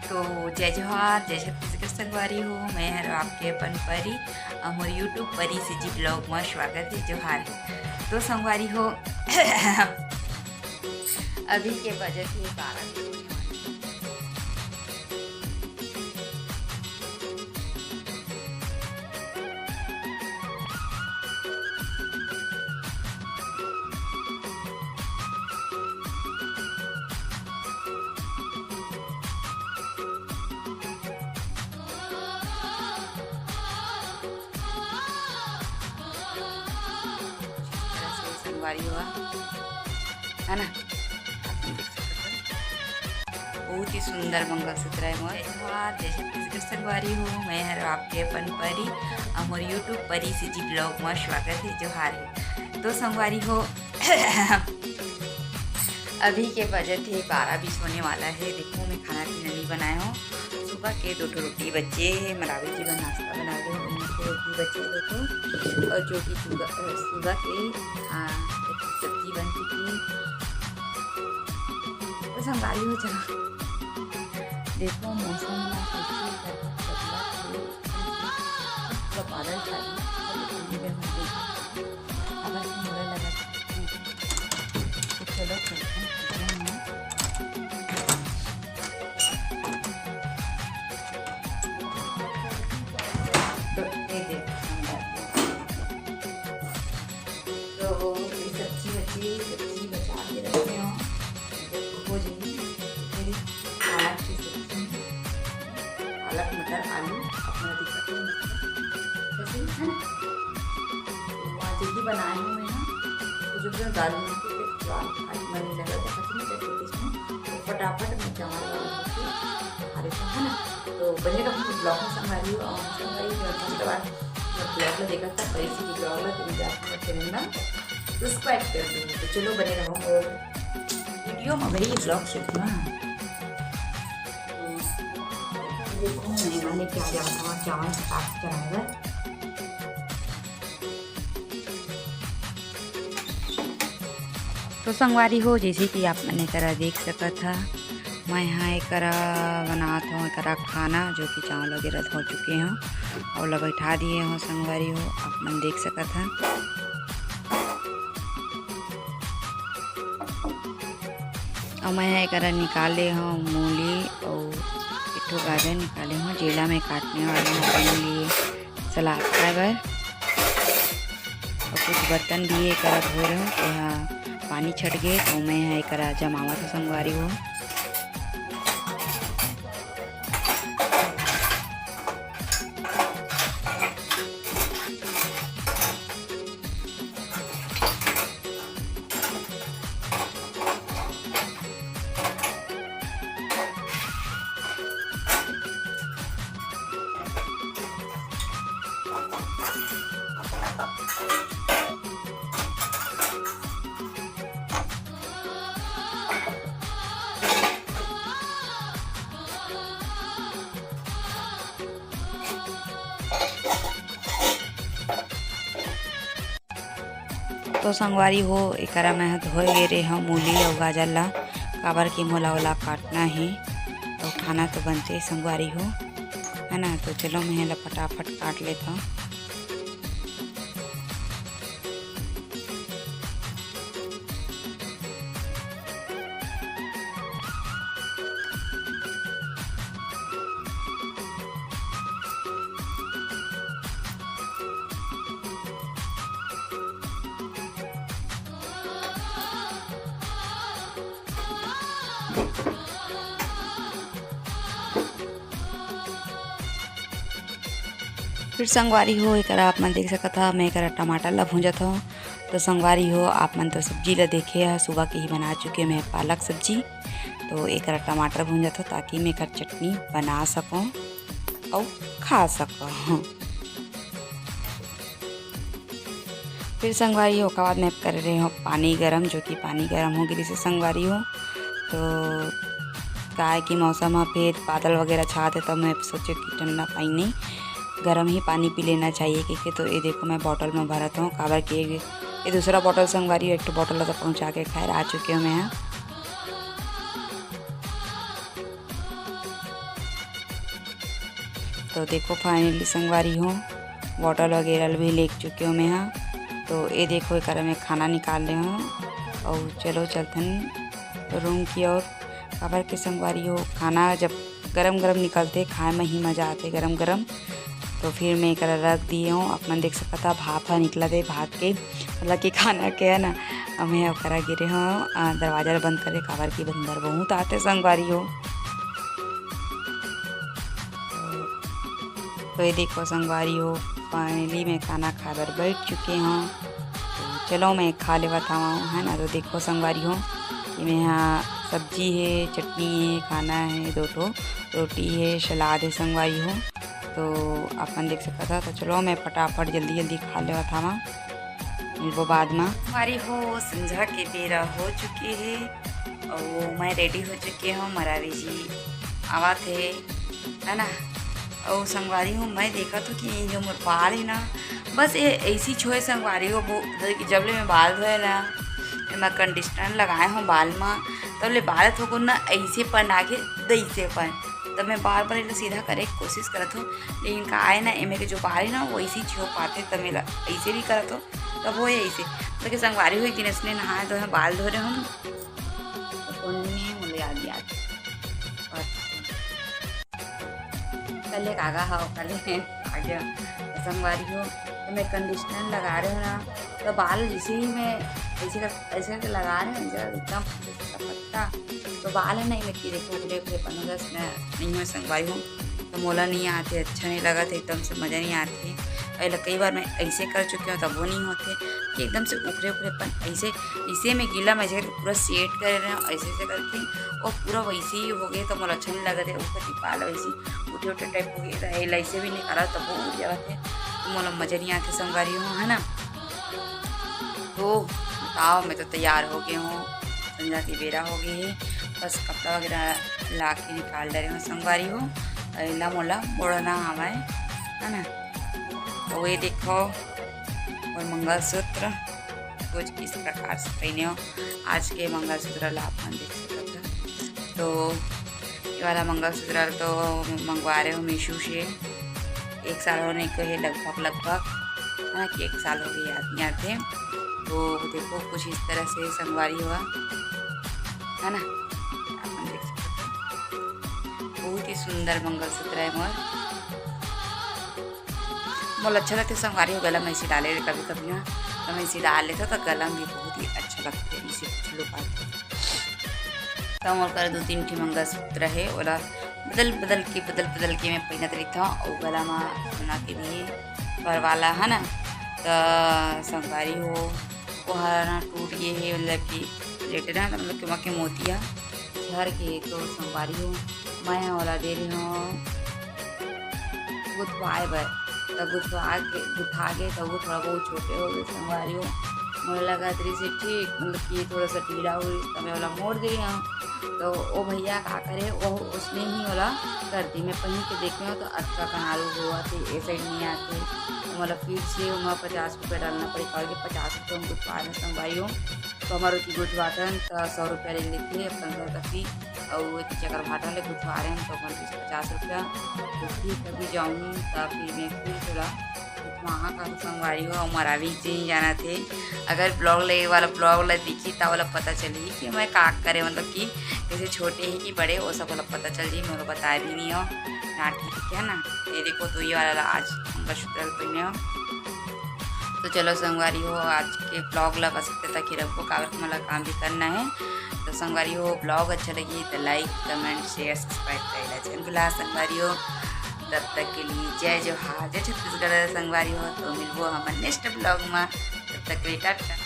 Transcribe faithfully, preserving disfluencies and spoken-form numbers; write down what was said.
तो जय जोहार, जय छत्तीसगढ़ संगवारी हो, मैं हर आपके अपन परी, अउ मोर YouTube परी CG vlog में स्वागत है, जोहार है। तो संगवारी हो, अभी के बजट है बारह। संगवारी हो, है ना, बहुत ही सुंदर मंगलसूत्र है मोर। जय जोहार, जय छत्तीसगढ़ संगवारी हो, मैं हर आपके अपन परी, अउ मोर YouTube परी CG vlog में स्वागत है, जोहार है। तो संगवारी हो, अभी के बजट है बारह बीस होने वाला है। देखो, मैं खाना पीना नहीं बनाया हूँ। सुबह के दो ठो रोटी बचे है, मरावी जी बर नाश्ता बना दे, उन्हीं के रोटी बचे दो ठो, और जो कि सुबह, अ, सुबह के, हाँ, एक सब्जी बन चुकी है। तो संगवारी हो, चलो देखो मौसम ना कैसे बदला है, पूरा बादल छा गया है, लेकिन ये हम देख अगर से मोला लगा कि चलो चलते हैं, चलते हैं। तो ये देखो, तो ये सब्जी बची, सब्जी बचा के रखे हो, हो जाएगी। फिर पालक की सब्जी, पालक, मटर, आलू, अपना दिक्कत नहीं, है ना? तो आज यही बनाए हूँ मैं ना, तो जो मैं दाल में, फिर दाल आज मन नहीं लगा था, सच में, जब इसमें तो फटाफट मैं चावल वाली सब्जी खा लेती हूँ, है ना? तो बने रहो vlog में संगवारी हो, और संगवारी हो, उसके बाद vlog में देखा था, परी CG vlog में तुम जाकर चैनल ना subscribe कर दो। तो चलो बने रहो और video में भाई vlog शुरू ना। तो देखो, मैं वाले क्या जाता हूँ, चावल साफ कराएगा। तो संगवारी हो, जैसे कि आप मन एकरा देख सकत हा, मैं हा एकरा बनात हूँ, एकरा खाना, जो कि चावल वगैरह धो चुके हूँ और ला बैठा दिए हूँ संगवारी हो, आप मन देख सकत हा। और मैं हा एकरा निकाले हूँ मूली और एक ठो गाजर निकाले हूँ, जेला मैं काटने वाला हूँ अपने लिए सलाद खाए बर। और कुछ बर्तन भी एकरा धोए रहूँ, तो यहाँ पानी छट गए, तो मैं यहाँ एकरा जमावत हूँ संगवारी हो। तो संगवारी हो, एकरा मैं ह धोए गे रेहे हंव मूली अउ गाजर ला, काबर कि मोला ओला काटना हे। तो खाना तो बनते संगवारी हो, है ना। तो चलो मैं एला फटाफट काट लेत हंव। फिर संगवारी हो, एकरा आप मन देख सकत हा, मैं एकरा टमाटर ला भूंजत हंव। तो संगवारी हो, आप मन तो सब्जी ला देखे हा, सुबह के ही बना चुके मैं पालक सब्जी। तो एकरा टमाटर भूंजत हंव, ताकि मैं एकर चटनी बना सकंव अउ खा सकंव। फिर संगवारी हो, ओकर बाद मैं करे रेहे हंव पानी गरम, जो कि पानी गरम हो गिस हे संगवारी हो। तो काय कि मौसम ह फेर बादल वगैरह छात हे, तो मैं सोचे कि ठंडा पानी नहीं, गरम ही पानी पी लेना चाहिए कहिके। तो ये देखो, मैं बॉटल में भरत हंव, काबर कि ये, ये दूसरा बॉटल संगवारी हो, एक ठो बॉटल ला तो पहुंचा के खैर आ चुके हंव मैं ह। तो देखो finally संगवारी हो, बॉटल वगैरह भी ले चुके हो मैं हा। तो ये देखो, एकर मैं खाना निकाल ले हूँ और चलो चलथन रूम की ओर। काबर के संगवारी हो, खाना जब गरम गरम निकलथे, खाए में ही मजा आथे गरम गरम। तो फिर मैं एकरा रख दिए हूँ। आप मन देख सकत हा, भाप ह निकलत हे भात के, मतलब कि खाना के, है ना। अब मैं ओकरा गिरे हूँ, आ, दरवाजा ल बंद करे, काबर कि बंदर बहुत आथे संगवारी हो। तो ये देखो संगवारी हो, finally मैं खाना खाए बर बैठ चुके हूँ। तो चलो मैं खा लेवत हवं, है ना। तो देखो संगवारी हो कि मैं यहाँ सब्जी है, चटनी है, खाना है, दो ठो रोटी है, सलाद है संगवारी हो। तो अपन देख सकत हा। तो चलो मैं फटाफट जल्दी जल्दी खा लेवत हवं। मिलबो बाद मा। संगवारी हो, संझा के बेरा हो चुके हे और मैं ready हो चुके हूँ। मरावी जी आवत हे, है ना। और संगवारी हो, मैं देखत हूँ कि ये जो मोर बाल है ना, बस ये ऐसी छोए संगवारी हो, वो जब ले मैं बाल धोए ना, मैं कंडीशनर लगाए हूँ बाल मा, तब ले बाल थोको ना ऐसे पन आगे, दैसे पन। तब मैं बार बार एला सीधा करे के कोशिश करत हूँ, लेकिन का आए ना, एमे के जो बाल है ना, वो ऐसे ही छो पाते, तब मैं ला-, ऐसे भी करत हूँ, तब वो ऐसे। तो के संगवारी हो, एक दिन इसने नहाए धोए, बाल धो रहे हम, तो कौन नहीं है, मुझे याद, याद। और कल एक आगा हो, कल एक आगे। तो संगवारी हो, तो मैं कंडीशनर लगा रहे हो ना, तो बाल जैसे ही मैं ऐसे कर, ऐसे करके लगा रहे हो, ऐसे एकदम पत्ता, तो बाल है नहीं मिट्टी, देखो उखड़े उखड़े पन हो गए, इसमें नहीं हो संगवारी हो। तो मोला नहीं आते, अच्छा नहीं लगत हे, एकदम से मजा नहीं आते। और एला कई बार मैं ऐसे कर चुके हूँ, तब वो नहीं होते कि एकदम से उखड़े उखड़े पन ऐसे, इसे में गीला में ऐसे पूरा सेट करे रहे हूँ, ऐसे ऐसे करके वो पूरा वैसे ही हो गए, तो मोला अच्छा नहीं लगत हे। ऊपर की बाल वैसे उठे उठे टाइप हो गए रहे, एला ऐसे भी निकाला तब वो उठ जावत हे, तो मोला मजा नहीं आते संगवारी हो, है ना। तो बताओ, मैं तो तैयार हो गए हूँ, संझा की बेरा हो गई है, बस कपड़ा वगैरह ला के निकाल डरे हूँ संगवारी हो। अउ एला मोला ओढ़ना हवय, है ना। तो ये देखो, और मंगलसूत्र कुछ इस प्रकार से पहने हो। आज के मंगलसूत्र ला आप मन देख सकत हो। तो ये वाला मंगलसूत्र तो मंगवा रहे हो मीशो से, एक साल होने को है लगभग, लगभग, है ना, कि एक साल हो गया, याद नहीं आते। तो देखो, कुछ इस तरह से संगवारी हुआ, है ना, आप मन देख सकते हो। बहुत ही सुंदर मंगलसूत्र है मोर, मोला अच्छा लगता है संगवारी हो, गला में ऐसे डाले कभी कभी ना, तो मैं इसे डाल लेता तो गला में भी बहुत ही अच्छा लगता है, इसे कुछ लोग आते। तो मोर कर दो तीन ठी मंगलसूत्र है, ओला बदल बदल के, बदल बदल के मैं पहिनत रहिथव। अउ गला मा सोना के भी है, पर वाला है ना, तो संगवारी हो, वो हर ना टूट गए है, मतलब कि लेटे ना, तो मतलब कि वहाँ के मोती ह झर के, तो संगवारी हो, मैं ह ओला दे रही हूँ गुथवाए बर। त गुथवा के, गुथा के, त वो थोड़ा बहुत छोटे हो गए संगवारी हो। मोला लगत रहिस हे ठीक, मतलब कि थोड़ा सा ढीला हो रहिस, त मैं ओला मोड़ दे हूँ। तो वो भैया का करे, वो उसने ही ओला कर दी। मैं पहन के देखे हूँ तो अच्छा कनारू हुआ थे, ए साइड नहीं आते। तो मतलब फिर से ओमा पचास रुपया डालना पड़े, काबर के पचास रुपया में गुथवा रहे संगवारी हो। तो हमारे की गुथवाथन त सौ रुपया ले लेते अपन घर कती। अउ एती चकरभाटा ले गुथवा रहे हैं, तो अपन तीस पचास रुपया। तो ठीक है, अभी जाऊँ, त फिर मैं फिर थोड़ा गुथवाहा का संगवारी हो, अउ मरावी से ही जाना थे। अगर ब्लॉग ले वाला ब्लॉग ला देखी, त वाला पता चली कि मैं का करे, मतलब कि जैसे छोटे ही कि बड़े, वो सब वाला पता चल जी, मैं बताया भी नहीं हो। ना ठीक है ना, ये देखो, तो ये वाला आज मंगलसूत्र पहने हो। तो चलो संगवारी हो, आज के ब्लॉग ला बस इतने तक ही रखो, काबर मोला काम भी करना है। तो संगवारी हो, ब्लॉग अच्छा लगी तो लाइक, कमेंट, शेयर, सब्सक्राइब कर ला चैनल ला संगवारी हो। तब तक के लिए जय जोहार, जय छत्तीसगढ़ संगवारी हो। तो मिलबो हमन नेक्स्ट ब्लॉग में, तब तक के लिए टाटा।